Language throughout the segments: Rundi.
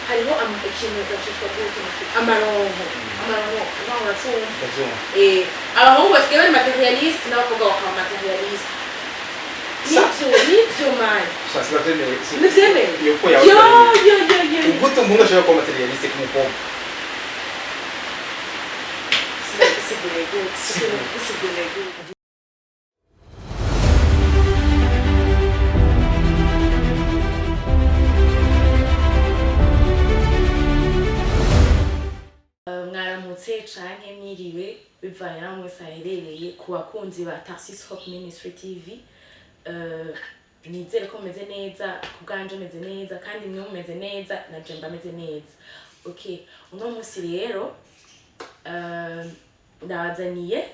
Hariho ikintu gacishwa gute amaronko, amaronko uba uracumva? Ndavyumva. Abahungu basigaye bari matérialiste n'abakobwa bakaba matérialiste. Nivyo man. Sha, sinavyemeye. Ntivyemeye? Iyo ko yawe Yo. utabyemeye. Yo yo yo. Gute umuhungu ashobora kuba matérialiste ku mukobwa? Sigure gute? Sigure gute? Mwaramutse canke mwiriwe, bivanye naho mwese aherereye, ku bakunzi ba Tarsis Hope Ministry TV. Nizere ko mumeze neza. Ku bwanje meze neza, kandi mwe mumeze neza, na je mba meze neza. Okay, uno munsi rero ndabazaniye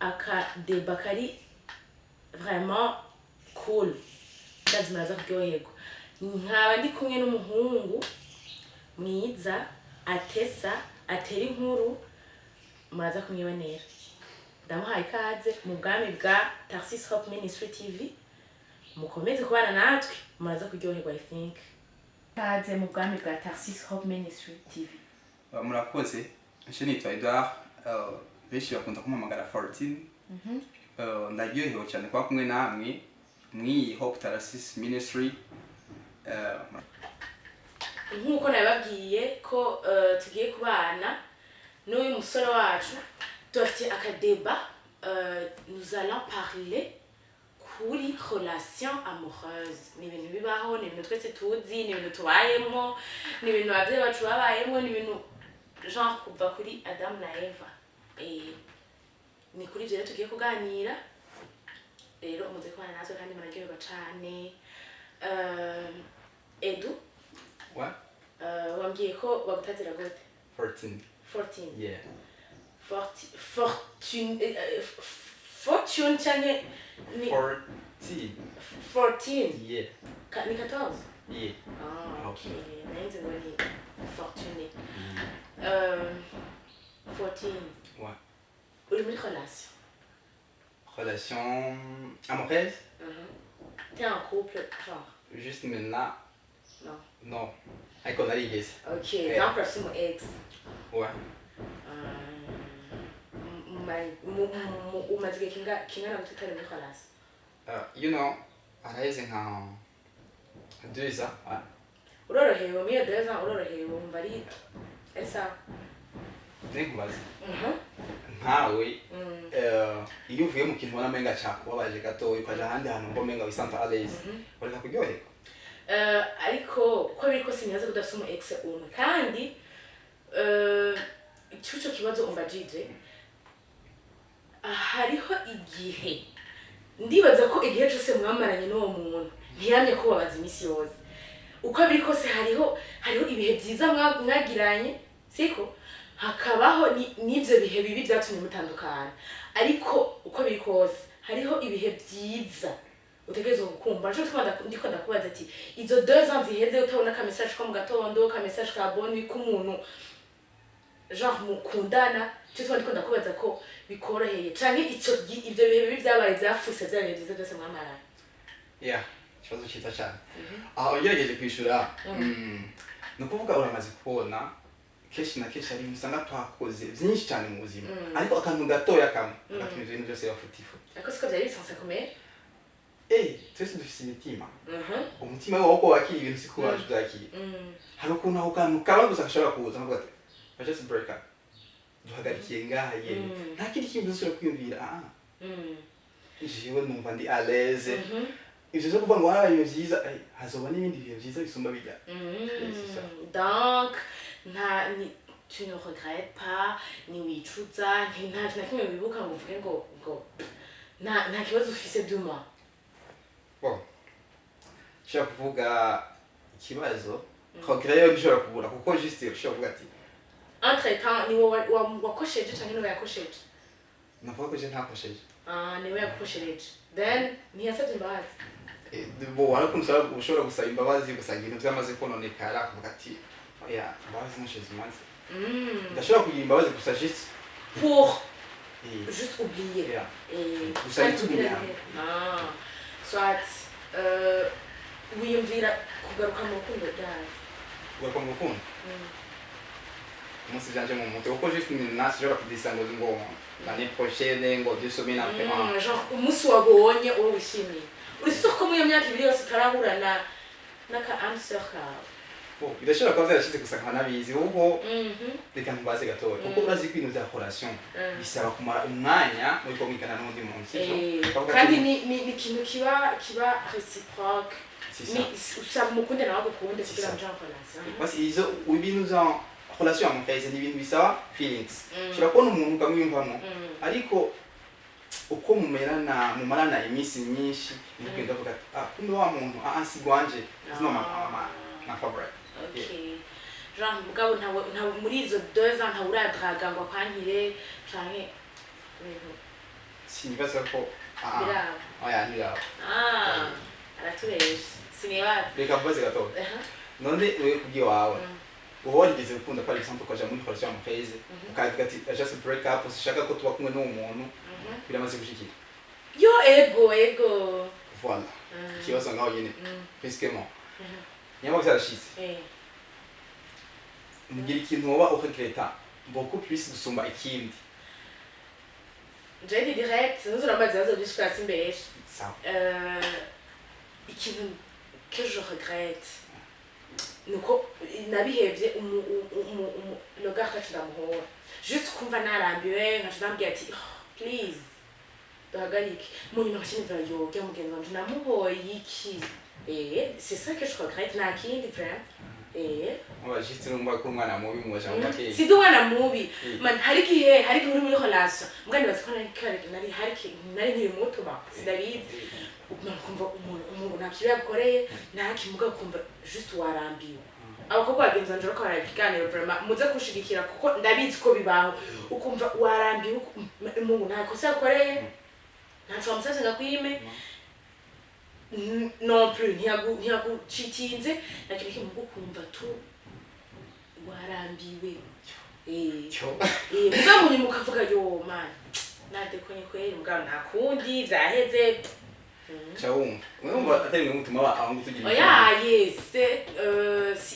akadébat kari vraiment cool, ndazi muraza kuryoherwa. Nkaba ndi kumwe n'umuhungu mwiza, atesa, atera inkuru, muraza kumwibonera. Ndamuhaye ikaze mu bwami bwa Tarsis Hope Ministry TV. Mukomeze kubana natwe, muraza kuryoherwa. I think ikaze mu bwami bwa Tarsis Hope Ministry TV. Murakoze. Nje nitwa Edouard, benshi bakunda kumpamagara 14. Ndaryohewe cyane kuba kumwe namwe mw'iyi Hope Tarsis Ministry. Nk'uko nabibabwiye ko tugiye kubana n'uyu musore wacu, tubafitiye akadébat. Nous allons parler kuri relation amoureuse. Ni ibintu bibaho, ni ibintu twese tuzi, ni ibintu tubayemo, ni ibintu ababyeyi bacu babayemo, ni ibintu genre kuva kuri Adamu na Eva. Ni kuri ivyo rero tugiye kuganira. Rero muze kubana natwe kandi muraryoherwa cane. Edu, Ouais. wambwiye ko bagutazira gute? 14. 14? Yeah. Fortune, fortune canke ni 14. 14? Yeah. Ni 14? Yeah. Ah, ok. Okay. Narinzi ngo ni fortune. 14? Ouais. Uri muri relation? Relation amoureuse? T'es en couple, genre? Juste maintenant? Non. Non, ariko narigeze. Ok. Yeah. Donc urafise umu ex? Ouais. Umaze igihe kingana gute utari muri relation? Araheze nka 2 ans, ouais. Urorohewe muri iyo 2 ans? Urorohewe, wumva ari sawa? Nkubaze, nkawe, iyo uvuye mu kintu ubona umenga cakubabaje gatoya, ukaja ahandi hantu ngo umenga wisanta à l'aise, ureka kuryoherwa? Ariko uko biri kose nibaza ko udafise umu ex umwe. Kandi ico kibazo umbajije, hariho igihe ndibaza ko igihe cose mwamaranye n'uwo muntu ntiyamye kubabaza iminsi yose. Uko biri kose hariho ibihe byiza mwagiranye, siko? Hakabaho n'ivyo bihe bibi vyatumye mutandukana. Ariko uko biri kose hariho ibihe byiza utegerezwa gukumva. Nico gituma ndiko ndakubaza ati izo 2 ans ziheze utabona ka message ko mu gatondo, ka message ka bonne nuit k'umuntu genre mukundana, nico gituma ndiko ndakubaza ko bikoroheye canke ico ivyo bihe bibi vyabaye vyafuse vya bihe vyiza byose mwamaranye. Yeah, ikibazo cyiza cyane. Aho ugerageje kwishura, ni ukuvuga uramaze kubona kenshi na kenshi hari ibintu usanga twakoze byinshi cyane mu buzima, ariko akantu gatoya kamwe gatuma ibintu byose bafutifu. Ariko siko vyari bisanzwe kumera? Eh, twese dufise imitima. Umutima wawe uko wakira ibintu siko waje ubyakira. Hari ukuntu ako kantu kaba gusa gashobora kuza nkavuga ati "I just break up, duhagarikiye ngaha yene." Nta kindi kintu uzosubira kwiyumvira. Ah, jewe numva ndi à l'aise. Ivyo vyo kuvuga ngo habaye ibintu vyiza, hazoba n'ibindi bihe vyiza bisumba bijya. C'est ça. Donc nta ni tu ne regrettes pas, ntiwicuza, nta kintu na kimwe wibuka ngo uvuge ngo nta kibazo ufise duma? Bon, nshobora kuvuga ikibazo, regret yo ntishobora kubura, kuko juste ushobora kuvuga ati Entre temps ni wowe wakosheje canke niwe yakosheje? Navuga ko je ntakosheje. Ah, niwe yakoshereje, then ntiyasabye imbabazi? Bo hari ukuntu ushobora gusaba imbabazi ugasanga ibintu byamaze kononekara, akavuga ati oya, imbabazi ntacyo zimaze. Ndashobora kugira imbabazi gusa juste Pour juste oublier. Yeah. Et Gusa ntitugumye hamwe. Ah, soit wiyumvira. Wiyumvira kugaruka mu rukundo ryawe? Kugaruka mu rukundo, umunsi vyanje mu mutwe, kuko juste nashobora kudisa ngo l'année prochaine, ngo 2 semaines après. Genre umunsi wabonye uwo wishimiye, uri soko muri iyo myaka 2 yose utarahura na n'aka âme sœur kawe? Bon, birashobora kuba vyarashitse, gusa nkaba nabizi kuko reka ntubaze gatoya, kuko urazi ko ibintu vya relation bisaba kumara umwanya muriko mwigana n'undi muntu, sivyo? Ukavuga Kandi ati, ni ikintu kiba réciproque. C'est ça. Ni usaba umukunde nawe agukunde C'est kugira ça. ngo muje en relation. Parce que izo ibintu vya relation amoureuse ni ibintu bisaba feelings. Ushobora kubona umuntu ukamwiyumvamo, ariko uko mumerana, mumarana iminsi myinshi, niko ugenda uvuga ati: "Ah, kumbe wa muntu, ah, si gwanje, is not my favorite." Okay, genre mugabo ntawe muri izo 2 ans ntawe uradraga ngo akwankire canke ibintu? Sinibaza ko ah, Biraba. Oya, ntibiraba. Ah, aratubesha, sinibaza. Reka mbaze gatoya. None wewe kubwiwawe, uba warigeze gukunda, par exemple ukaja muri relation amoureuse, ukavuga ati: "I just break up, sishaka ko tuba kumwe n'uwo muntu"? Biramaze gushikira? Yo, ego. Voilà. Ikibazo ngaho nyene, brusquement, nyamara vyarashitse, mbwira ikintu woba uregreta beaucoup plus gusumba ikindi. Je ndi direct, sinzi, uramaze ibibazo byinshi kubera simbeshe. Sawa. Ikintu que je regrette nuko nabihevye le gars kacu ndamuhora, juste kumva narambiwe, nkaca ndambwira ati: "Oh, please duhagarike." Mu nyuma nkaca nimvira: "Yo, rya mugenzi wanje namuhoye iki?" C'est ça que je regrette, nta kindi vraiment. Muba juste urumva ko umwana mubi mu bajambo makeya. Sindi umwana mubi. Man, hari igihe uri muri relation, mbwa nibaza ko nari hari nari nkiri muto ba sindabizi. Man, kumva umuntu nta kibi yagukoreye, nta kimuga, kumva juste warambiwe. Abakobwa bagenzi banje bariko baraba ikiganiro, vraiment muze kunshigikira kuko ndabizi ko bibaho. Ukumva warambiwe, umuntu nta kosa yagukoreye, ntaco wamusavye ngo akwime non plus, ntiyagucitinze, nta kintu kimwe, ukumva tu warambiwe. Cyo. Mugabo munyuma ukavuga: "Yo man, nadekonye kweri, mugabo nta kundi, vyaheze." Ca wumva atari mwe mutuma abangu tugira. Oya, yes,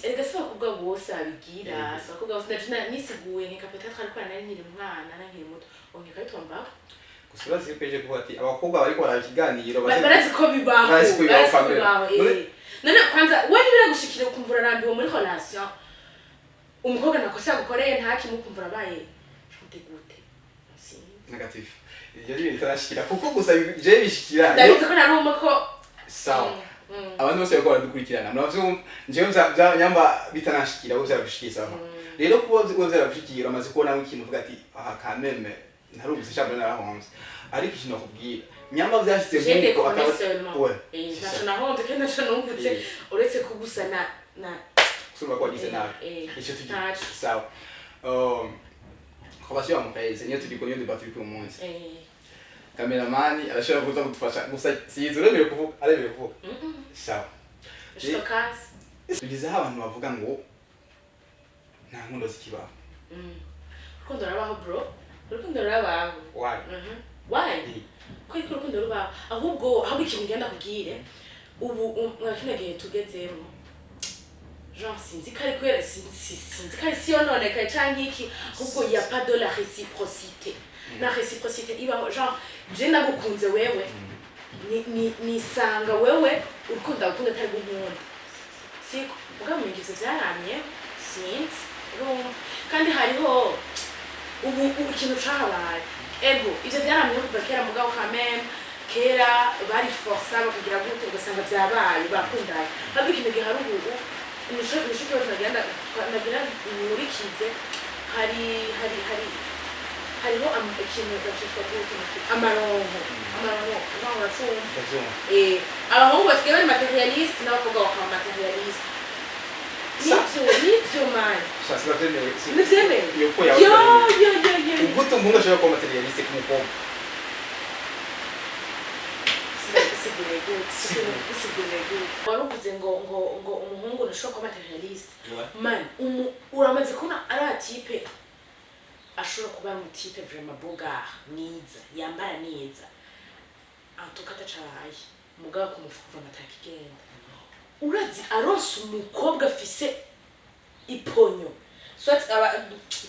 erega si abakobwa bose babigira, si abakobwa bose. Ndaje nisiguye nkeka peut-être ariko nari nkiri umwana, nari nkiri muto, nkeka bitombako. Gusa urazi ko ejo kuvuga ati abakobwa bariko baraba ikiganiro Barazi ko bibaho. Barazi ko bibaho. Barazi ko Pamela. bibaho. None kwanza we ntibiragushikira ukumva urarambiwe muri relation, umukobwa nakosa yagukoreye nta kimwe, ukumva urabaye gute gute? Sinzi. Négatif, ibyo ni ibintu bitarashikira kuko gusa je bishikira. Ndabizi ko naruma ko Sawa. Abantu bose bariko baradukurikirana muravyumva, jewe nyamba bitanashikira, bo vyaragushikiye, sawa. Rero kuba kuba vyaragushikiye, uramaze kubonamo ikintu uvuga ati: "Aha kameme ntarumvise shambre, narahomvye." Ariko ikintu nakubwira, nyamba vyashitse J'ai nk'uko déconné akaba seulement. Ouais, c'est Ntaco ça. nahomvye kandi ntaco nungutse uretse ko gusa na Kusumba ko wagize nabi. Ico tugira. Ntaco. Sawa. Relation amoureuse niyo turiko, niyo débat turiko uyu munsi. Cameraman arashobora kuza kudufasha, gusa sinzi uremerewe kuvuga, aremerewe kuvuga. Sawa. Je te casse. Tugeze aho abantu bavuga ngo nta nkundo zikibaho. Urukundo rurabaho bro, urukundo rurabaho. Why? Why? Ko ariko urukundo rubaho, ahubwo ikintu ngenda kubwire ubu, mwa kino gihe tugezemo, genre sinzi ko ari kubera sinzi ko ari si yononekaye canke iki, ahubwo y a pas de la réciprocité, na réciprocité ibaho. Genre je nagukunze wewe, nisanga wewe urukundo agukunda atari gunkunda, siko? Mugabo mu ivyo vyaramye, sinzi, urumva kandi hariho ubu ikintu cahabaye. Ego, ivyo vyaramye kuva kera, mugabo quand même kera bari força bakagira gute, ugasanga vyabaye bakundanye. Ahubwo ikintu gihari ubu, nico kibazo nagira nagira nkurikize, hari hariho ikintu gacitwa gute, amaronko, uvango uracumva? Ndavyumva. Abahungu basigaye bari matérialiste n'abakobwa bakaba matérialiste. Nivyo man. Sha, sinavyemewe. Nivyemewe. Iyo ko yawe Yo. utaremewe. Yo yo yo. Ubwo umuhungu ashobora kuba matérialiste ku mukobwa? Bisigure gute? Bisigure gute? Wari uvuze ngo umuhungu ntashobora kuba matérialiste. Man, uramaze kubona ari type ashobora kuba ari umutype vraiment beau gars, mwiza, yambara neza, antuka atacabaye, mugabo kumufuka kuva atakigenda. Urazi aronse umukobwa afise iponyo, soit aba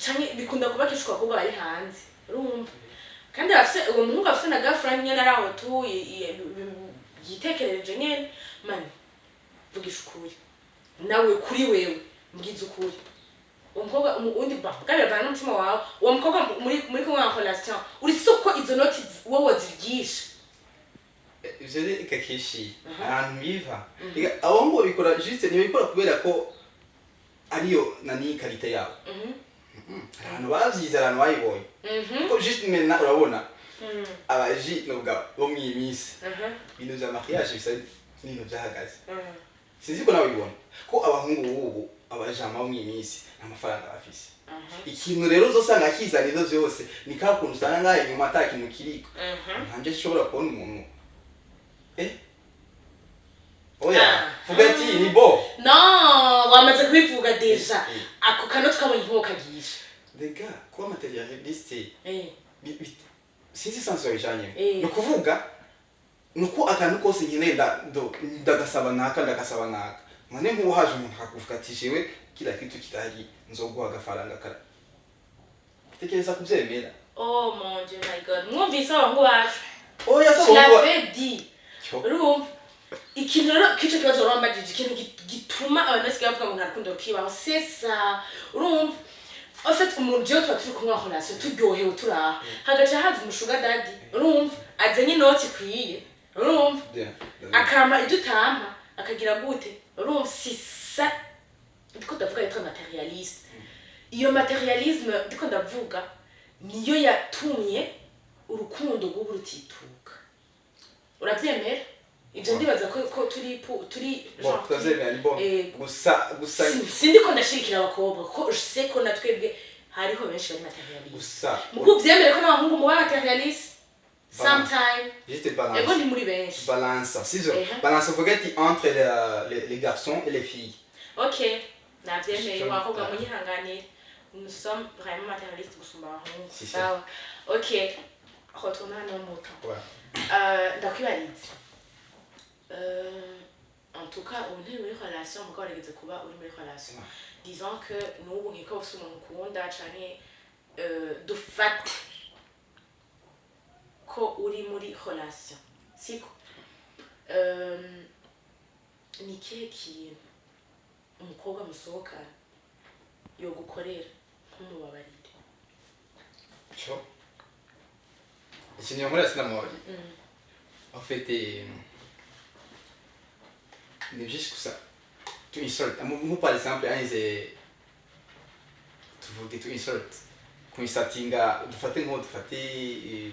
canke bikunda kuba kenshi ku bakobwa bari hanze, urumva, kandi afise uwo muhungu afise na girlfriend nyene ari aho tu yitekerereje nyene. Mani, vugisha ukuri nawe, kuri wewe, mbwiza ukuri, uwo mukobwa undi ba bwa biravana n'umutima wawe. Uwo mukobwa muri kumwe en relation, uri soko izo noti wowe ziryisha? Ivyo reka kenshi ahantu biva. Reka, abo ngo bikora juste, ntibikora kubera ko ariyo nani qualité yabo. Hari ahantu bavyize, ahantu bayibonye. Ko juste maintenant urabona abaji novuga bo mw'iyi minsi, ibintu vya mariage bisa n'ibintu vyahagaze. Sinzi ko nawe ubibona ko abahungu b'ubu, abajama bo mw'iyi minsi, nta mafaranga bafise. Ikintu rero uzosanga kizana ivyo vyose ni ka kuntu usanga ngaha inyuma ata kintu kiriko. Nkanje nshobora kubona umuntu oya. Vuga ati ni bo. No wamaze kubivuga déjà. Ako kano twabonye nkuwo kagisha. Rega kuba matérialiste sinzi sens wabijanyemo. Ni ukuvuga ni uko akantu kose nkeneye ndagasaba naka, ndagasaba naka. None nk'ubu haje umuntu akakuvuga ati jewe kila kitu kitahari, nzoguha agafaranga kara, tekereza kuvyemera. Oh mon Dieu, my God, mwumvise abahungu bacu? Oya, Je se l'avais dit. Cyo. Urumva ikintu rero k'ico kibazo wambajije, ikintu gituma abantu basigaye bavuga ngo nta rukundo rukibaho, c'est ça. Urumva, en fait umuntu jewe tuba turi kumwe en relation, turyohewe, turaha, hagaca haza umu sugar daddy, urumva, azanye inoti ikwiye, urumva, Bien. akampa ibyo utampa, akagira gute, urumva, c'est ça ndiko ndavuga yitwa matérialiste. Iyo matérialisme ndiko ndavuga niyo yatumye urukundo rw'ubu rutituka. Uravyemera ivyo? Ndibaza ko turi turi Bon, genre turavyemera, ni bon. Gusa Sindiko ndashigikira abakobwa, ko je sais ko na twebwe hariho benshi bari matérialiste. Gusa Muko uvyemere ko n'abahungu muba matérialiste sometime. Juste balance. Ego, ni muri benshi. Balance, sivyo? Ehe. Balance uvuga ati entre les garçons et les filles. Ok, navyemeye. Je- Abakobwa munyihanganire, nous sommes vraiment matérialistes gusumba abahungu. Si, si. Sawa, ok, retournons à nos moutons. Ouais. Ndakwibariza. En tout cas ubu nturi muri relation, mugabo warigeze kuba uri muri relation. Ouais. Disons que n'ubu nkiko ufise umuntu ukunda canke dufate ko uri muri relation, siko? Ni ikihe kintu umukobwa musohokana yogukorera ntumubabarire? Cyo ikintu yankorera sinamubabariye, en fait ni byinshi. Gusa to insult, nko par exemple anize tuvuge to insult, kuinsultinga, dufate nko dufate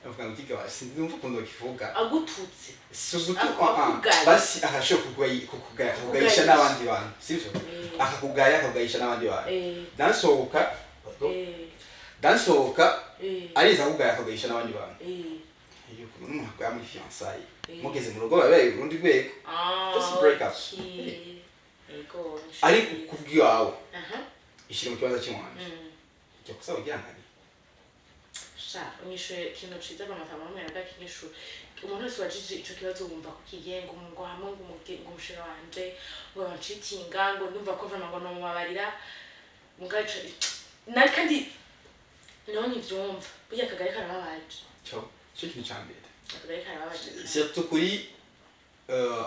avuga ngo kiga, sinumva ukuntu bakivuga. Agututse. Sugutu. Akugaya. Basi akashobora kukugaya, akakugayisha Akugayisha. n'abandi bantu, sivyo? Akakugaya, akakugayisha n'abandi bantu. Dansohoka, pardon, dansohoka, ariza akugaya, akakugayisha n'abandi bantu. Iyo ukuntu n'umuntu akugaya muri fiançailles, mugeze mu rugo babaye urundi rwego. Just break up. Okay. Ego. Ari kubw'iwawe, ishyira mu kibanza cy'iwanje, ijya kusaba ugihangane. Sha, unyishuye ikintu ciza bamata mamwe bwa kinyishu. Umuntu wese wajije ico kibazo wumva ko kiye ngo ngo hamwe ngo ngo umushero wanje ngo banshitinga, ngo ndumva ko vraiment ngo nomubabarira mugace nari, kandi naho ntivyumva, burya akagari karababaje. Cyo cyo kintu cya mbere. Akagari karababaje. Surtout kuri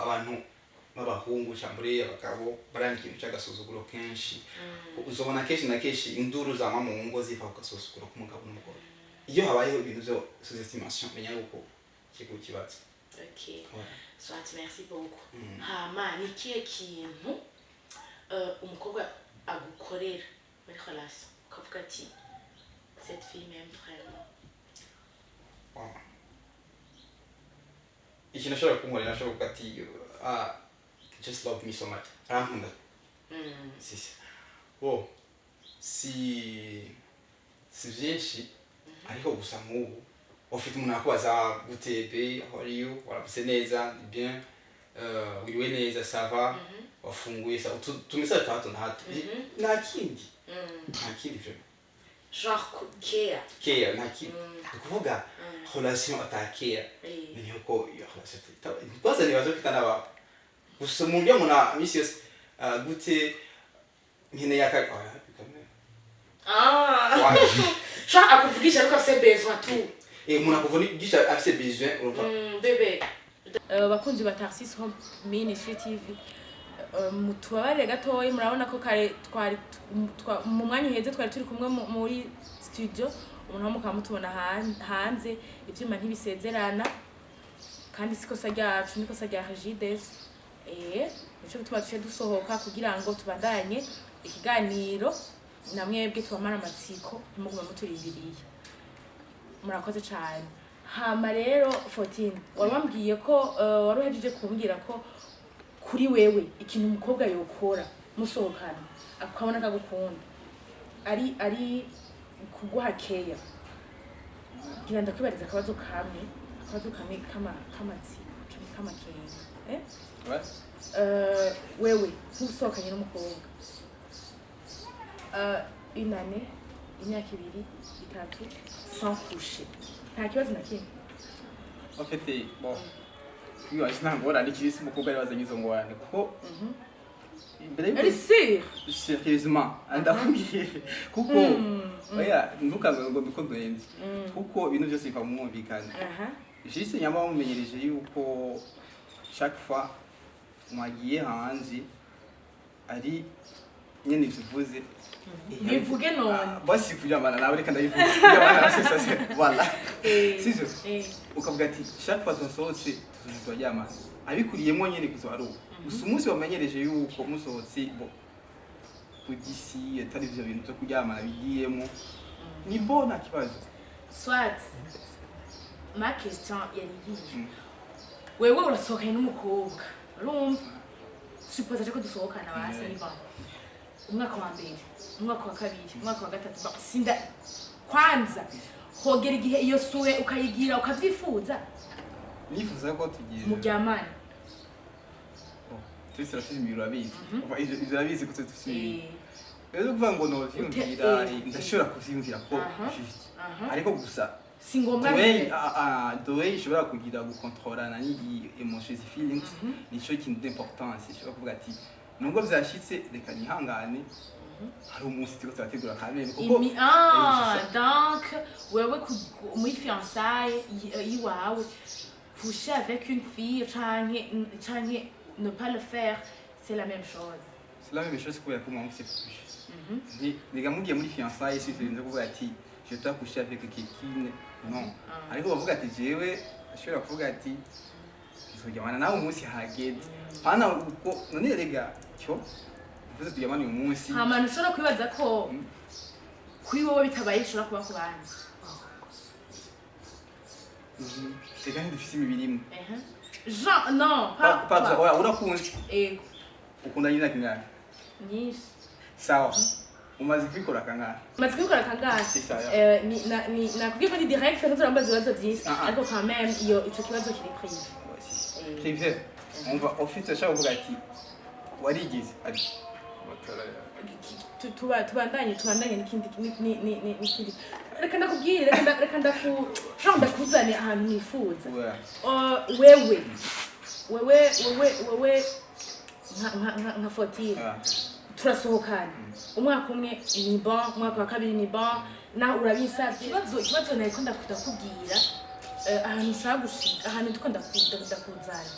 abantu b'abahungu cyangwa abagabo baranga ikintu cy'agasuzuguro kenshi. Uzobona kenshi na kenshi induru zama mu ngo ziva ku gasuzuguro k'umugabo n'umugore. Iyo habayeho ibintu byo sous-estimation, menya yuko kiri kibazo. Okay. Ouais. Soit, merci beaucoup. Hama ni ikihe kintu umukobwa agukorera muri relation ukavuga ati cette fille m'aime vraiment? Wow. Ikintu ashobora kunkorera, ashobora kuvuga ati ah, just love me so much, arankunda. Si si bo si byinshi, ariko gusa nk'ubu ufite umuntu akubaza gute: "Bae, how are you? Waramutse neza? Ni bien? Wiriwe neza? Ça va? Wafunguye?" Sa utu message twa hato na hato, nta kindi, nta kindi vraiment. Genre care. Care, nta kindi. Ni ukuvuga relation ata care, menya ko iyo relation kwanza nibaza ko itanabaho. Gusa mu buryo umuntu misi yose gute nkeneye aka oya bikamera. Ah. Ouais. Genre akuvugisha ariko afise besoin tu. Umuntu akuvugisha afise besoin, urumva. Bébé. Bakunzi ba Tarsis Home Ministry TV, mutubabarire gatoyi. Murabona ko kare twari mu mwanya uheze twari turi kumwe muri studio, umuntu wo mukaba mutubona hanze. Ivyuma ntibisezerana, kandi si ikosa ryacu, nikosa rya Regides. Nico gituma duciye dusohoka kugira ngo tubandanye ikiganiro na mwebwe, tubamara amatsiko, ntimugume muturindiriye. Murakoze cyane. Hama rero 14 wari wambwiye ko wari uhejeje kumbwira ko kuri wewe ikintu umukobwa yokora musohokana akabona akagukunda ari kuguha keya. Ngira ndakwibariza akabazo kamwe k'amatsiko canke k'amakenga, eh? Ouais. Wewe nk'usohokanye n'umukobwa une année, imyaka 2, 3 sans coucher, nta kibazo na kimwe? En fait, bon, kwibaza nta ngorane ikiri, umukobwa ari wazanye izo ngorane kuko imbere Uri sûr? Sérieusement, ndakubwiye kuko oya, ntukavuge ngo niko duhenze, kuko ibintu byose biva mu mwumvikane. Juste nyama bamumenyereje yuko chaque fois mwagiye hanze ari nyene ivyo uvuze. Bivuge none. Ah, basi kuryamana nawe, reka ndabivuge, kuryamana nawe, c'est ça, c'est voilà. Sivyo? Eh. Ukavuga ati chaque fois tusohotse tuzoja turaryamana, abikuriyemo nyene gusa ari uko gusa umunsi wamenyereje yuko musohotse bo kugisi atari ivyo bintu vyo kuryamana bigiyemo, ni bo nta kibazo. Soit, ma question yari iyihe? Wewe urasohokanye n'umukobwa, urumva, suppose ko dusohokana basi, niba umwaka wa mbere, umwaka wa kabiri, umwaka wa gatatu, sinda kwanza hogera igihe iyo suwe ukayigira ukavyifuza. Nifuza ko tugiye Muryamane. Bon, twese turafise imibiri, urabizi. Enfin, ivyo urabizi ko twese dufise imibiri. Rero kuvuga ngo novyiyumvira, ndashobora kuvyiyumvira ko juste, ariko gusa si ngombwa. The way ishobora kugira gukontorana n'iyi emotions, feelings, nico kintu d'importance. Ishobora kuvuga ati nubwo vyashitse, reka nihangane, hari umunsi turiko turategura kameme kuko Ah, c'est ça. Donc wewe muri fiançailles yiwawe, coucher avec une fille canke ne pas le faire, c'est la même chose? C'est la même chose kubera ko mwaba mufise projet. Niga mugiye muri fiançailles, si ivyo kuvuga ati je dois coucher avec quelqu'un, non. Ariko bavuga ati jewe ashobora kuvuga ati tuzoryamana nawe umunsi hageze, pana uko none rega cyo uvuze turyamane uyu munsi. Nta muntu ushobora kwibaza ko kuri wowe bitabaye bishobora kuba ku bandi. Rega ntidufise imibiri imwe. Ehe. Jean, non, pas pas toi. Oya, urakunze. Ego. Ukundanye imyaka ingahe? Nyinshi. Sawa, umaze kubikora kangahe? Maze kubikora kangahe? C'est ça, ya. Nakubwiye ko ni direct, ntuzurambaza ibibazo byinshi. Ah, ah. Ariko quand même iyo ico kibazo kiri privé. Privé, umva, ufite ashaka kuvuga ati warigeze ari amatara yawe. Tubandanye n'ikindi n'ikindi. Reka ndakubwire, reka ndaku Jean ndakuzane ahantu nifuza. Ouais. Wewe nka Fotine, turasohokana umwaka umwe ni bon, umwaka wa kabiri ni bon, nawe urabisabye. Ikibazo nariko ndakubwira, ahantu ushaka gushika, ahantu ndiko ndakuzana,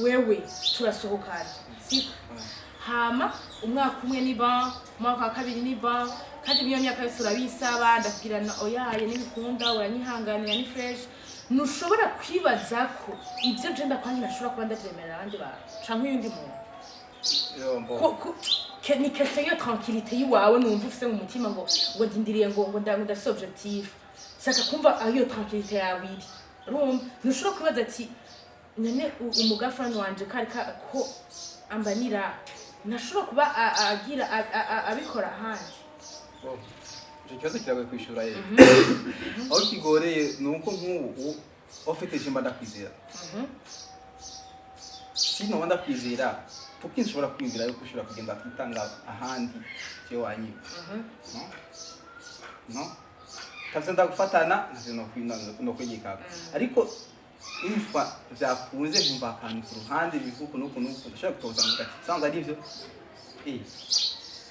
wewe turasohokana, siko? Hama umwaka umwe ni bon, umwaka wa kabiri ni bon, kandi niyo myaka yose urabisaba, ndakubwira na oyaye n'ibikunda, uranyihanganira, ni fresh. Ntushobora kwibaza ko ibyo je ndakwangira nashobora kuba ndavyemerera abandi bantu canke uyundi muntu? Yo, bon. Ni question yo tranquillité yiwawe numva ufise mu mutima ngo ndindiriye ngo ndafise objectif, shaka kumva aho iyo tranquillité yawe iri. Urumva, ntushobora kwibaza ati none umugafrani wanje kari ko ambanira ntashobora kuba agira abikora ahandi? Bon. Ico kibazo kiragoye kwishura yewe. Aho kigoreye ni uko nk'ubu ufite je mba ndakwizera. Sinoba ndakwizera kuko nshobora kwiyumvira yuko ushobora kugenda kwitanga ahandi je wanyiwe. No? No? Tavyo ndagufatana ntavyo no kwigikako. Ariko Une fois vyakunze, nkumva akantu ku ruhande bivuga nuku nuku, ndashobora gutoza ngo ati sanze ari ivyo,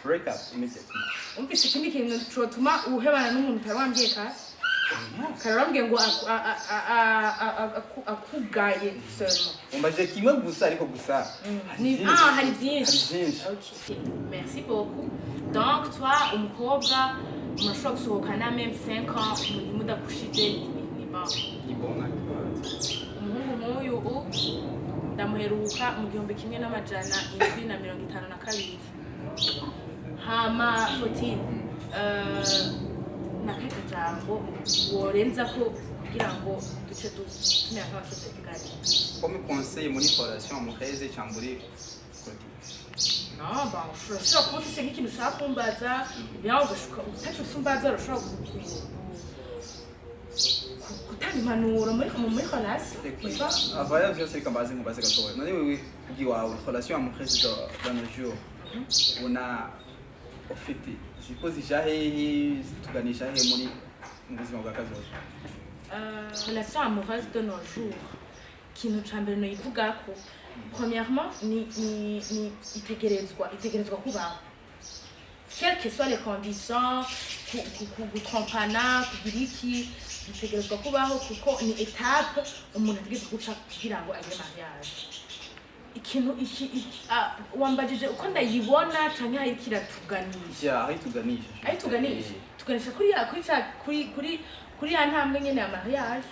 break up immediately. Umvise ikindi kintu cotuma uhebana n'umuntu utari wambwiye kare? Kare wambwiye ngo akugaye seulement. Umbajije kimwe gusa, ariko gusa hari vyinshi. Ah, hari byinshi. Hari byinshi. Ok, merci beaucoup. Donc toi, umukobwa murashobora gusohokana même 5 ans ntimudakushije, ni bon? Ni bon, nta kibazo. Umuhungu nk'uyu u ndamuheruka mu 1752. Hama Fotine, nakahe kajambo worenza ko kugira ngo duce tumera nk'abasoza ikiganiro? Comme conseil muri relation amoureuse cyangwa muri côté? Non, bon, urashobora kuba ufise nk'ikintu ushaka kumbaza, bien ugashuka utaco usumbaza, urashobora gutanga impanuro muri relation, n'est-ce pas? Avant vyose, reka mbaze, nkubaze gatoya. None wewe kubwiwawe, relation amoureuse dans nos jours, ubona ufite ziko zija hehe, zituganisha hehe muri mu buzima bwa kazoza? Relation amoureuse de nos jours, ikintu ca mbere noyivugako, premièrement, ni itegerezwa kubaho, quelles que soient les conditions, gutrompana, kugira iki, bitegerezwa kubaho kuko ni étape umuntu ategerezwa guca kugira ngo agire mariage. Ikintu iki wambajije uko ndayibona canke hari kiratuganisha? Ya, aho ituganisha. Aho tuganisha, tuganisha kuri ya kuri ca kuri kuri kuri ya ntambwe nyene ya mariage.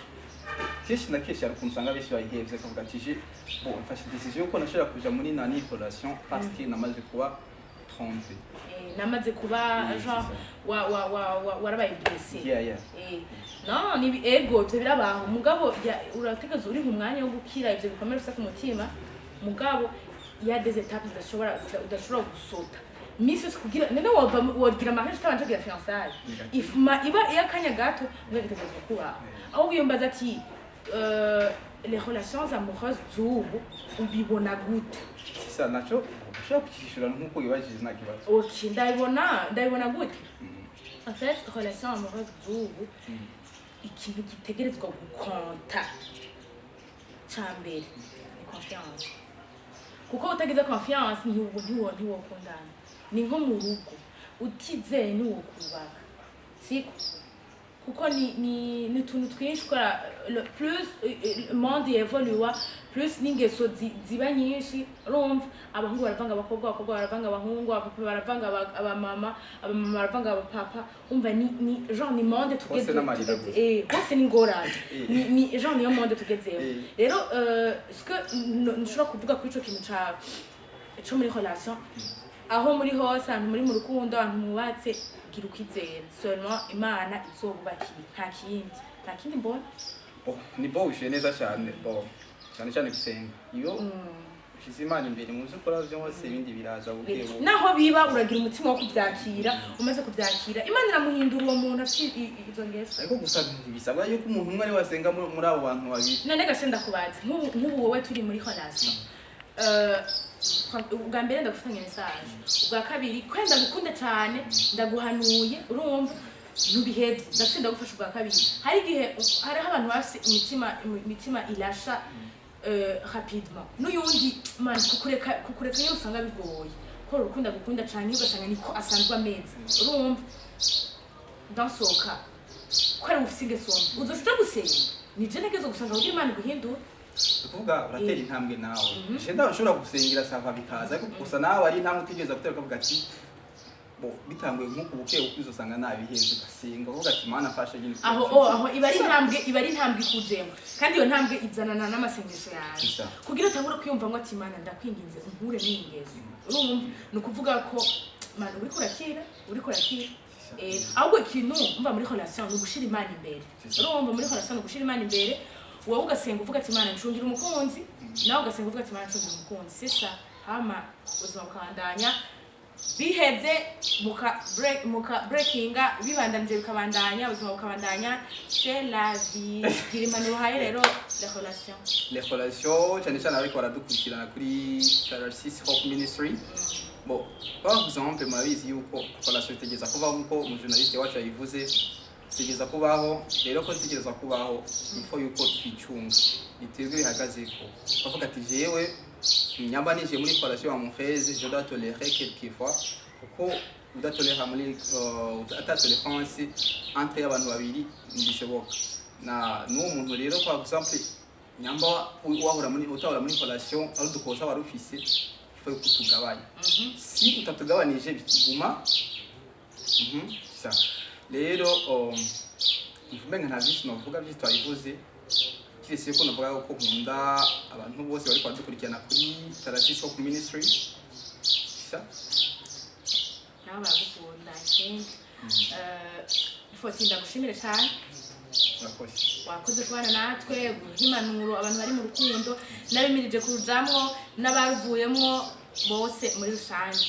Kenshi na kenshi hari ukuntu usanga benshi bayihevye, akavuga ati: "Je, bon, mfashe décision yuko nashobora kuja muri nani relation parce que namaze kuba trompé." Namaze kuba genre c'est ça. wa warabaye blessé. Non, ni ego, ivyo birabaho, mugabo urategerezwa uri umwanya wo gukira ivyo bikomere ufise ku mutima. Mugabo il y a des étapes udashobora gusota misi yose kugira none wova wogira mariage utabanje kugira fiançailles. Negative. Ifuma iba iyo akanya gato, mugabo itegerezwa kubaho. Ahubwo iyo mbaza ati les relations amoureuses z'ubu ubibona gute? C'est ça, naco ushobora kukishura nkuko wibajije, nta kibazo. Ok, ndabibona gute? En fait, relation amoureuse z'ubu, ikintu gitegerezwa gukonta ca mbere ni confiance, kuko utagize confiance ntiwokundana. Ni nko mu rugo, utizeye ntiwokubaka, siko? Kuko ni utuntu twinshi ukora. Le plus le monde évolue, plus n'ingeso ziba nyinshi. Urumva, abahungu baravanga abakobwa, abakobwa baravanga abahungu, abapapa baravanga abamama, abamama baravanga abapapa. Umva, ni genre ni monde tugeze Hose n'amarira tugeze gusa. Hose ni ingorane. Ni genre niyo monde tugezeho. Rero ce que nshobora kuvuga kuri ico kintu ca co muri relation, aho muri hose, ahantu muri mu rukundo, ahantu mwubatse, gira ukwizera seulement, Imana izobubakira. Nta kindi mbona. Bon, ni bo wishuye neza cyane. Bon, cyane cyane gusenga, iyo ushize Imana imbere mu byo ukora byose, ibindi biraza buke buke. Naho biba, uragira umutima wo kubyakira. Umaze kubyakira, Imana iramuhindura uwo muntu afite izo ngeso. Ariko gusa ntibisabwa yuko umuntu umwe ari we asenga muri abo bantu babiri. None gashe ndakubaza, nk'ubu wowe turi muri relation, ubwa mbere ndagufitanye message, ubwa kabiri ko ndagukunda cyane, ndaguhanuye, urumva ntubihebye, ndafite ndagufasha ubwa kabiri. Hari igihe hariho abantu bafise imitima irasha rapidement, n'uyundi man kukureka nyine usanga bigoye ko urukundo agukunda cyane, ugasanga niko asanzwe ameze. Urumva, dansoka ko ari ufise ingeso mbi, uzoca uja gusenga? Nije ntegerezwa gusanga kugira Imana iguhindure. Ni ukuvuga uratera intambwe nawe. Je ndashobora gusengera sava bikaza, ariko gusa nawe ari intambwe utigeze gutera, ukavuga ati: "Bo bitanguye nk'uku, buke buke uzosanga nabiheze." Ugasenga ukavuga ati: "Mana, mfashe nyine." Aho iba ari intambwe ikujemo, kandi iyo ntambwe izanana n'amasengesho yawe Isa. kugira utangure kwiyumva ngo ati: "Imana, ndakwinginze unkure n'ingeso." Urumva, ni ukuvuga ko Mana uriko urakira. Ahubwo ikintu umva muri relation ni ugushira Imana imbere. Isa. Urumva, muri relation ni ugushira Imana imbere. Wowe ugasenga uvuga ati: "Imana, ncungira umukunzi." Nawe ugasenga uvuga ati: "Imana, ncungira umukunzi." C'est ça. Hama ubuzima bukabandanya, biheze muka breakinga, bibandanije bikabandanya, ubuzima bukabandanya. C'est la vie. Gira impanuro uhaye rero la relation. Les relations, cyane cyane ariko baradukurikirana kuri Tarasisi Hope Ministry. Bon, par exemple, murabizi yuko relation itegeza kuba, nkuko umujournaliste wacu yabivuze. Zitegereza kubaho. Rero ko zitegereza kubaho, ifo yuko twicunga, ni twebwe bihagazeko. Bavuga ati: "Jewe nyamba ninjiye muri relation amoureuse, je dois tolérer quelquefois", kuko udatolera muri ata tolérance entre y'abantu babiri ntibishoboka. Na n'uwo muntu rero, par exemple, nyamba wahora muri, utahora muri relation, ari udukosa wari ufise, ifo yuko utugabanya. Si utatugabanije biguma. Ça rero, umenga nta byinshi novuga, byinshi twabivuze, kiretse ko novuga ko nkunda abantu bose bariko baradukurikirana kuri Tarasisi Hope Ministry. Ça. Nabo baragukunda, I think. Foti, ndagushimire cyane. Murakoze. Wakoze kubana natwe, guha impanuro abantu bari mu rukundo n'abimirije kurujamwo n'abaruvuyemwo bose muri rusange.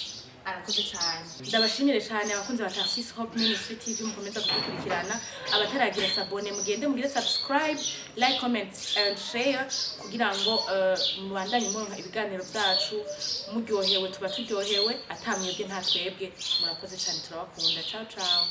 Arakoze cyane. Ndabashimire cyane abakunzi ba Tarsis Hope Ministry TV mukomeza kudukurikirana. Abataragira s'abonner, mugende mugire subscribe, like, comment and share kugira ngo mubandanye muronka ibiganiro byacu muryohewe. Tuba turyohewe, atamwebwe nta twebwe. Murakoze cyane, turabakunda. Ciao ciao.